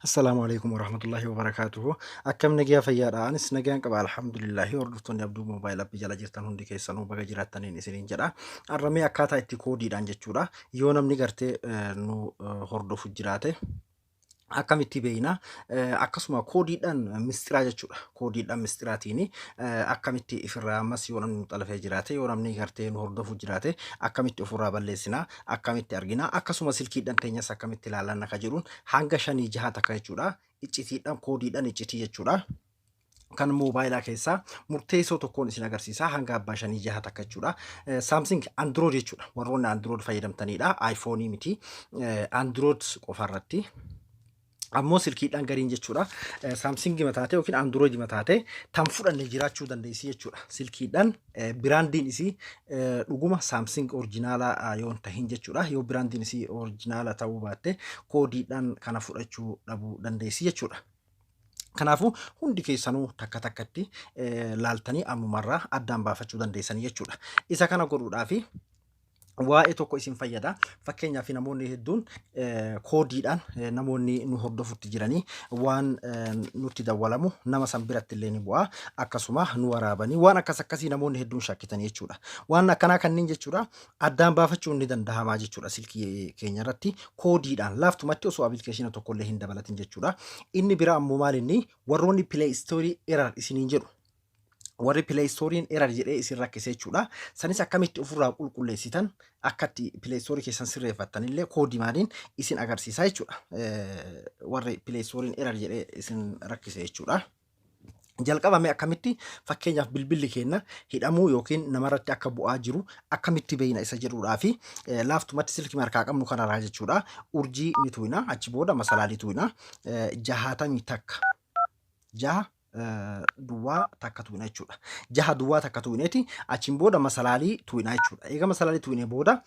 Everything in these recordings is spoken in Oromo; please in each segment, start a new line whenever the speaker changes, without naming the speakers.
Assalaamu alaikum warahmatullahi wabarakaatuhu. Akkam nagaa fayyaadha. Anis nagaan qaba alhamdulillahi. Hordoftoonni Abduu Moobaayil Appii jala jirtan hundi keessanuu baga jiraattaniin isiniin jedha. Arramee akkaataa itti koodiidhaan jechuudha. Yoo namni gartee nu hordofu jiraate akkamitti beeyna, akkasuma koodiidhaan mistiraa jechuudha. Koodiidhaan mistiraatiin akkamitti ifirraa ammas yoo namni nu xalafee jiraate, yoo namni gartee nu hordofu jiraate, akkamitti ofirraa balleessina, akkamitti argina, akkasuma silkiidhaan teenyas akkamitti ilaalanna ka jedhuun hanga shanii jaha takka jechuudha. Iccitiidhaan koodiidhaan iccitii jechuudha. Kan moobaayilaa keessaa murteessoo tokkoon isin agarsiisa hanga abbaa shanii jaha takka jechuudha. Samsung Android jechuudha. Warroonni Android fayyadamtanidha. iPhone miti. Android qofarratti. Ammoo silkiidhaan gariin jechuudha. Samsung mataatee yookiin Android mataatee tan fudhanne jiraachuu dandeessi jechuudha. Silkiidhaan biraandiin isii dhuguma Samsung orjinaala yoo hin tahin jechuudha. Yoo biraandiin isii orjinaala ta'uu baatte koodiidhaan kana fudhachuu dhabuu dandeessi jechuudha. Kanaafuu hundi keessanuu takka takkatti laaltanii ammumarraa addaan baafachuu dandeessanii jechuudha. Isa kana godhuudhaafi waa'ee tokko isin fayyada. Fakkeenyaaf namoonni hedduun koodiidhaan namoonni nu hordofutti jiranii waan nutti dawwalamu nama san biratti illee ni bu'a. Akkasuma nu waraabanii waan akkas akkasii namoonni hedduun shakkitanii jechuudha. Waan akkanaa kanneen jechuudha addaan baafachuun ni danda'ama jechuudha silkii keenya irratti koodiidhaan laaftumatti osoo appilikeeshina tokkollee hin dabalatin jechuudha. Inni biraa ammoo maal inni warroonni Play Store error isiniin jedhu, warri Play Store'n error jedhee isin rakkise jechuudha. Sanis akkamitti ofirraa qulqulleessitan, akkatti Play Store keessan sirreeffattan illee koodii maaliin isin agarsiisa jechuudha. Warri Play Store'n error jedhee isin rakkise jechuudha. Jalqabame akkamitti fakkeenyaaf bilbilli keenya hidhamuu yookiin namarratti akka bu'aa jiru akkamitti beeyna isa jedhuudhaa fi laaftumatti silkii harkaa qabnu kanarraa jechuudha. Urjii ni tuqna, achi booda masalaalii tuqna, 61 6 duwwaa takka tuqna jechuudha. Jaha duwwaa takka tuqneeti achiin booda masalaalii tuqna jechuudha. Eega masalaalii tuqnee booda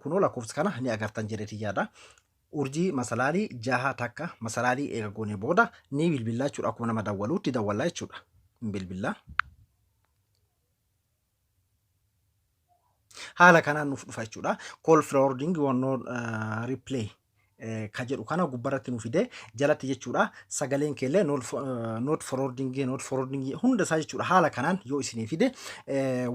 kunoo lakkoofsa kana ni agartan jedheeti yaada. Urjii masalaalii jaha takka masalaalii eega goonee booda ni bilbillaa jechuudha. Akkuma nama dawwaluutti dawwallaa jechuudha. Bilbillaa. Haala kanaan nuuf dhufa jechuudha. Call forwarding no reply ka jedhu kana gubbarratti nu fide jalatti jechuudha. Sagaleen keellee not forwarding, not forwarding hunda isaa jechuudha. Haala kanaan yoo isinii fide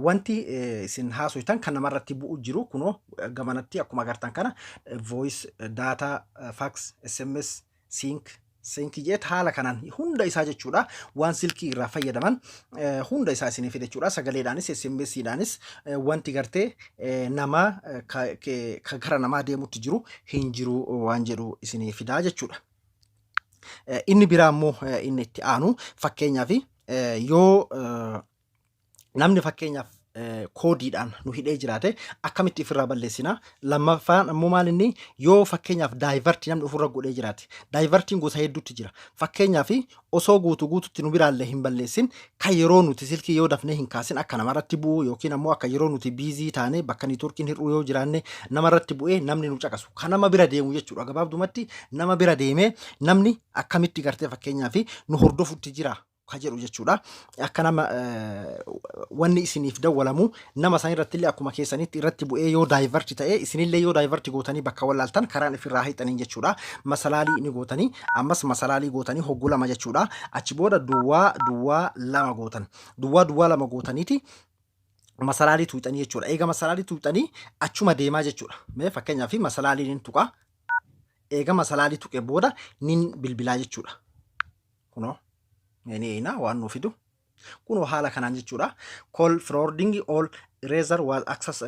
wanti isin haasoytan kan namarratti bu'u jiru kunoo gamanatti akkuma agartan kana voice, data, fax, SMS, sync sync jeet haala kanaan hunda isaa jechuudha. Waan silkii irraa fayyadaman hunda isaa isinii fide jechuudha. Sagaleedhaanis SMSdhaanis wanti gartee nama ka gara namaa deemutti jiru hin jiru waan jedhu isinii fidaa jechuudha. Inni biraa immoo inni itti aanu fakkeenyaaf yoo namni fakkeenyaaf koodiidhaan nu hidhee jiraate akkamitti ofirraa balleessina? Lammaffaan ammoo maal inni yoo fakkeenyaaf divert namni ofirra godhee jiraate, divertiin gosa hedduutti jira. Fakkeenyaaf osoo guutuu guututti nu biraallee hin balleessin kan yeroo nuti silkii yoo dafnee hin kaasin akka namarratti bu'u yookiin ammoo akka yeroo nuti busy taane bakka networkiin hir'uu yoo jiraanne namarratti bu'ee namni nu caqasu kan nama bira deemu jechuudha. Gabaabdumatti nama bira deemee namni akkamitti gartee fakkeenyaaf nu hordofutti jira ka jedhu jechuudha. Akka nama wanni isiniif dawwalamu nama san irratti illee akkuma keessanitti irratti bu'ee yoo divert ta'e, isinillee yoo divert gootanii bakka wallaaltan karaan ifirraa hiixaniin jechuudha. Masalaalii ni gootanii, ammas masalaalii gootanii hogguu lama jechuudha. Achi booda duwwaa duwwaa lama gootan. Duwwaa duwwaa lama gootaniiti masalaalii tuuxanii jechuudha. Eega masalaalii tuuxanii achuma deemaa jechuudha. Mee fakkeenyaaf masalaalii nin tuqa. Eega masalaalii tuqe booda nin bilbilaa jechuudha. Kunoo ni eeyna waan nuu fidu. Kunoo haala kanaan jechuudha. Call forwarding all erasure was access,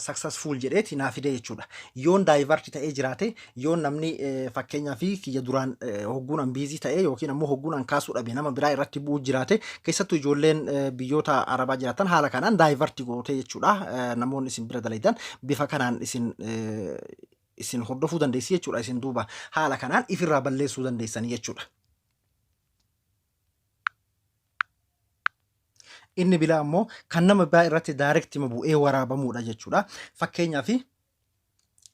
successful jedheeti naa fide jechuudha. Yoon divert ta'ee jiraate, yoon namni fakkeenyaa fi kiyya duraan hogguun an busy ta'ee yookiin ammoo hogguun an kaasuu dhabe nama biraa irratti bu'uu jiraate, keessattuu ijoolleen biyyoota arabaa jiraatan haala kanaan divert gootee jechuudha. Namoonni isin bira dalaydan bifa kanaan isin hordofuu dandeessi jechuudha. Isin duuba haala kanaan ifirraa balleessuu dandeessanii jechuudha. Inni biraa ammoo kan nama biraa irratti direct bu'ee waraabamuudha jechuudha. Fakkeenyaaf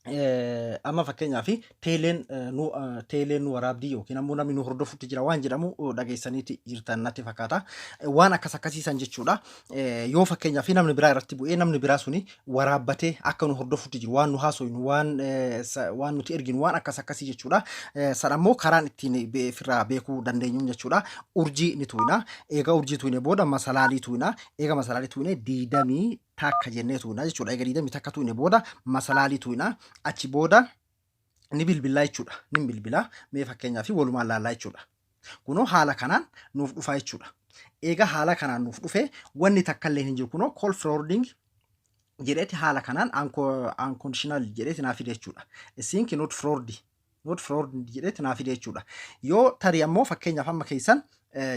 Amma fakkeenyaaf teeleen nu teeleen nu waraabdii yookiin ammoo namni nu hordofutti jira waan jedhamu dhageessaniiti jirtan natti fakkaata. Waan akkas akkasiisan jechuudha. Yoo fakkeenyaaf namni biraa irratti bu'ee namni biraa suni waraabbatee akka nu hordofutti jiru, waan nu haasoynu, waan nuti erginu, waan akkas akkasii jechuudha. San ammoo karaan ittiin ofirraa beekuu dandeenyu jechuudha. Urjii ni tuqna. Eega urjii tuqne booda masalaalii tuqna. Eega masalaalii tuqne 21 jennee tuqna jechuudha. Eega 21 tuqne booda masalaalii tuqna. Achi booda ni bilbilaa jechuudha. Ni bilbilaa. Mee fakkeenyaaf walumaan laallaa jechuudha. Kunoo haala kanaan nuuf dhufa jechuudha. Eega haala kanaan nuuf dhufe, wanni takka illee hin jiru. Kunoo call forwarding jedheeti haala kanaan unconditional jedheeti naa fide jechuudha. Isiin not fraud, not fraud jedheeti naa fide jechuudha. Yoo tarii ammoo fakkeenyaaf amma keessan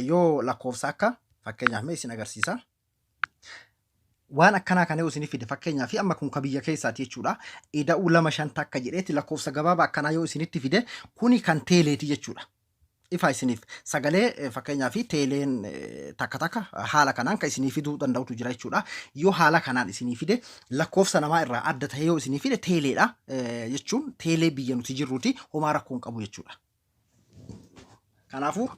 yoo lakkoofsa akka fakkeenyaaf mee isin agarsiisa. Waan akkanaa kana yoo isinii fide, fakkeenyaaf amma kun ka biyya keessaati jechuudha. Ida'uu 251 jedheeti lakkoofsa gabaabaa akkanaa yoo isinitti fide, kuni kan teeleeti jechuudha. Ifa isiniif sagalee fakkeenyaaf teeleen takka takka haala kanaan kan isinii fiduu danda'utu jira jechuudha. Yoo haala kanaan isinii fide, lakkoofsa namaa irraa adda ta'e yoo isinii fide, teeleedha jechuun teelee biyya nuti jirruuti, homaa rakkoo hin qabu jechuudha. Kanaafuu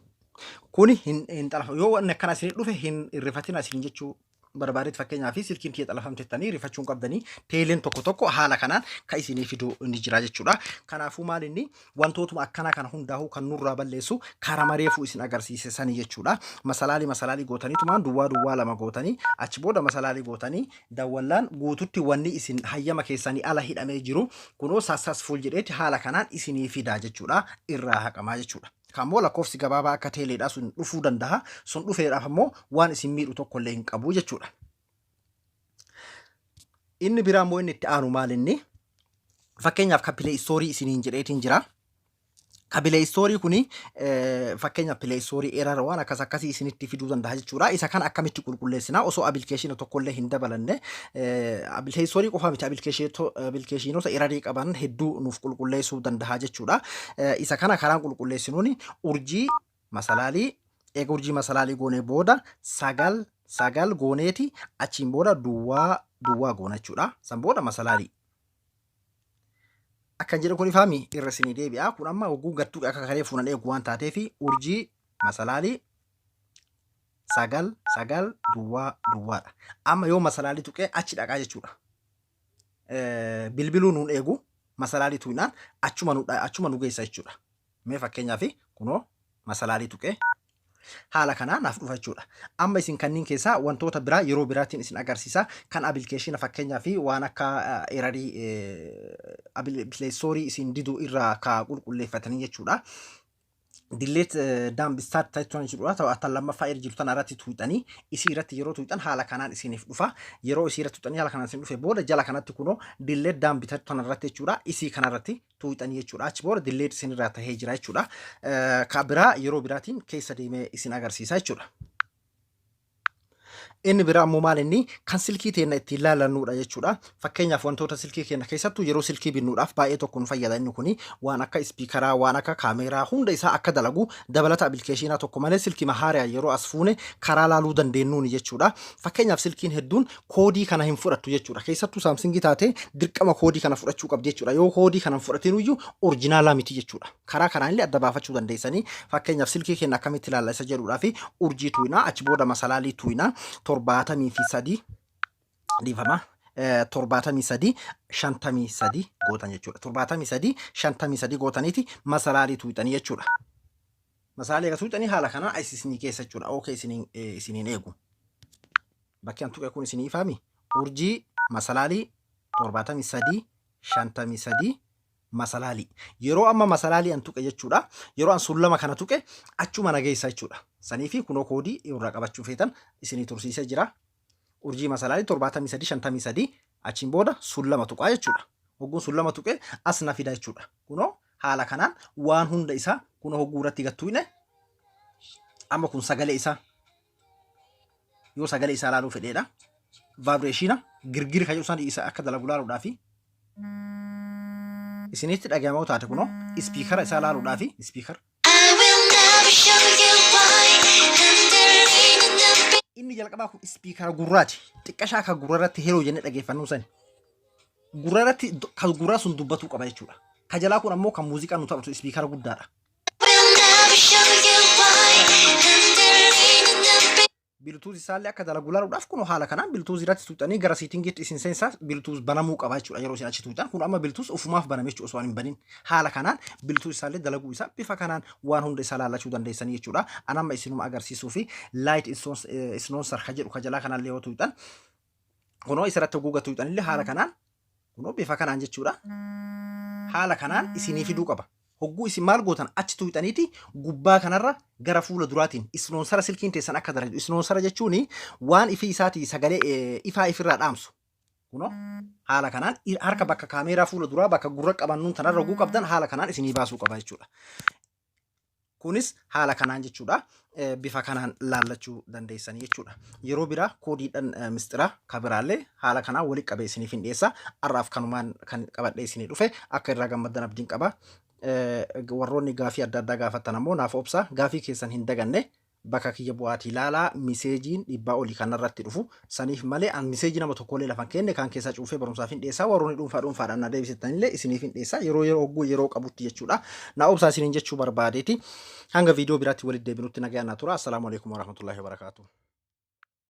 kuni hin xalafa. Yoo wanni akkana isinii dhufe hin irrifatina isin jechuu barbaadetti. Fakkeenyaaf silkiin kiyya xalafamtettanii rifachuu hin qabdanii, teeleen tokko tokko haala kanaan kan isinii fiduu ni jira jechuudha. Kanaafuu maal inni wantootuma akkanaa kana hundaa'uu kan nurraa balleessu karaa mareefuu isin agarsiise sanii jechuudha. Masalaalii masalaalii gootaniitumaan duwwaa duwwaa lama gootanii, achi booda masalaalii gootanii dawwallaan guututti wanni isin hayyama keessanii ala hidhamee jiru kunoo successful jedheeti haala kanaan isinii fidaa jechuudha. Irraa haqamaa jechuudha. Kammoo lakkoofsi gabaabaa akka teeleedhaa sun dhufuu danda'a. Sun dhufeedhaaf ammoo waan isin miidhu tokkollee hin qabu jechuudha. Inni biraa immoo inni itti aanu maal inni? Fakkeenyaaf kan Play Store isiniin jedheetiin jira. Ka Play Store kuni fakkeenyaaf Play Store error waan akkas akkasii isinitti fiduu danda'a jechuudha. Isa kana akkamitti qulqulleessinaa osoo application tokkollee hin dabalanne? Play Store qofa miti, applicationoota errorii qaban hedduu nuuf qulqulleessuu danda'a jechuudha. Isa kana karaan qulqulleessinuun urjii masalaalii, eega urjii masalaalii goonee booda sagal sagal gooneeti, achiin booda duwwaa duwwaa goona jechuudha. San booda masalaalii. Akkan jedhu kun ifaami irra isinii deebi'a. Kun amma hogguu gattuu akka karee fuunan eegu waan taateef, urjii masalaalii sagal sagal duwwaa duwwaadha. Amma yoo masalaalii tuqee achi dhaqaa jechuudha. Bilbiluu nuun eegu, masalaalii tuqnaan achuma nu geessa jechuudha. Mee fakkeenyaaf kunoo masalaalii tuqee haala kanaa naaf dhufa jechuudha. Amma isin kanneen keessaa wantoota biraa yeroo biraatiin isin agarsiisa. Kan application fakkeenyaa fi waan akka errorii Play Store isin diduu irraa ka qulqulleeffatanii jechuudha. Delete dump start jechuun jechuudha. Ta'u tan lammaffaa irra jirtu tana irratti tuuxanii, isii irratti yeroo tuuxan haala kanaan isiniif dhufa. Yeroo isii irratti tuuxanii haala kanaan isin dhufe booda, jala kanatti kunoo delete dump tana irratti jechuudha. Isii kana irratti tuuxanii jechuudha. Achi booda delete isinirraa tahee jira jechuudha. Ka biraa yeroo biraatiin keessa deemee isin agarsiisa jechuudha. Inni biraa immoo maal inni? Kan silkii teenya ittiin laalannudha jechuudha. Fakkeenyaaf wantoota silkii keenya keessattuu yeroo silkii binnuudhaaf baay'ee tokko nu fayyada inni kuni, waan akka speakeraa, waan akka kaameeraa hunda isaa akka dalagu, dabalata applicationaa tokko malee silkii haariyaa yeroo as fuune karaa laaluu dandeenyuuni jechuudha. Fakkeenyaaf silkiin hedduun koodii kana hin fudhattu jechuudha. Keessattuu Samsungii taatee dirqama koodii kana fudhachuu qabdi jechuudha. Yoo koodii kana hin fudhatin iyyuu originalaa miti jechuudha. Karaa kanaan illee adda baafachuu dandeessanii. Fakkeenyaaf silkii keenya akkamitti ilaalla isa jedhuudhaa fi urjii tuqnaa, achi booda masalaalii tuqnaa, 73, dhiifama, 73 53 gootan jechuudha. 73 53 gootaniiti masalaalii tuqxanii jechuudha. Masalaalii egaa tuqxanii haala kanaan as isinii keessa jechuudha. Okay, isiniin eegu. Bakki an tuqe kun isinii ifaami. Urjii masalaalii 73 53 masalaalii. Yeroo amma masalaalii an tuqe jechuudha. Yeroo an sun lama kana tuqe achuma na geessa jechuudha. Sanii fi kunoo koodii irraa qabachuu feetan isinii tursiisee jira. Urjii masalaalii 73 53, achiin booda sun lama tuqaa jechuudha. Hogguun sun lama tuqe as na fida jechuudha. Kunoo haala kanaan waan hunda isaa kunoo hogguu irratti gattuine, amma kun sagalee isaa yoo sagalee isaa ilaaluu fedheedha. Vibrationa girgiri kan isaan isa akka dalagu ilaaluudhaafi isinitti dhagahamoo taate, kunoo speakera isaa ilaaluudhaafi speaker.
I will never show you why. 흔들리는 눈빛.
Inni jalqabaa kun speakera gurraati. Xiqqashaa akka gurra irratti heroo jennee dhageeffannu sani. Gurra irratti kan gurraa sun dubbatuu qaba jechuudha. Ka jalaa kun ammoo kan muuziqaa nu taphatu ispiikara guddaadha.
Will never show you why. 흔들리는 눈빛
Bluetooth isaallee akka dalagu ilaaluudhaaf kun haala kanaan Bluetooth irratti tuuxanii gara settingiitti isin seensaa, Bluetooth banamuu qaba jechuudha yeroo isin achi tuuxan. Kun amma Bluetooth ofumaaf baname jechuudha osoo hin banin. Haala kanaan Bluetooth isaallee dalaguu isaa bifa kanaan waan hunda isaa laallachuu dandeessanii jechuudha. An amma isinuma agarsiisuu fi light sensor ka jedhu ka jalaa kanallee yoo tuuxan, kunoo isarratti hogguu tuuxan illee haala kanaan kunoo bifa kanaan jechuudha. Haala kanaan isinii fiduu qaba. Hogguu isin maal gootan, achi tuuxaniiti gubbaa kanarra gara fuula duraatiin sensora silkiin teessan akka dalagdu. Sensora jechuun waan ifii isaatii sagalee ifaa ifirraa dhaamsu. Kunoo haala kanaan harka bakka kaameeraa fuula duraa bakka gurra qabannuun tanarra hogguu qabdan haala kanaan isinii baasuu qaba jechuudha. Kunis haala kanaan jechuudha. Bifa kanaan laallachuu dandeessanii jechuudha. Yeroo biraa koodiidhaan mistiraa kabiraallee haala kanaan walitti qabee isiniif hin dhiyeessa. Har'aaf kanumaan kan qabadhee isinii dhufe, akka irraa gammaddan abdiin qaba. Warroonni gaafii adda addaa gaafattan ammoo naaf obsa, gaafii keessan hin daganne. Bakka kiyya bu'aatii ilaalaa, messageiin 100 olii kanarratti dhufu saniif malee an message nama tokkollee lafa hin kenne. Kan keessaa cuufee barumsaaf hin dhiyeessaa. Warroonni dhuunfaa dhuunfaadhaan na deebisittanillee isiniif hin dhiyeessaa yeroo yeroo hogguu yeroo qabutti jechuudha. Na obsaa isiniin jechuu barbaadeeti. Hanga viidiyoo biraatti walitti deebinutti nagaan na tura. Assalaamu alaikum warahmatullahi wabarakaatuh.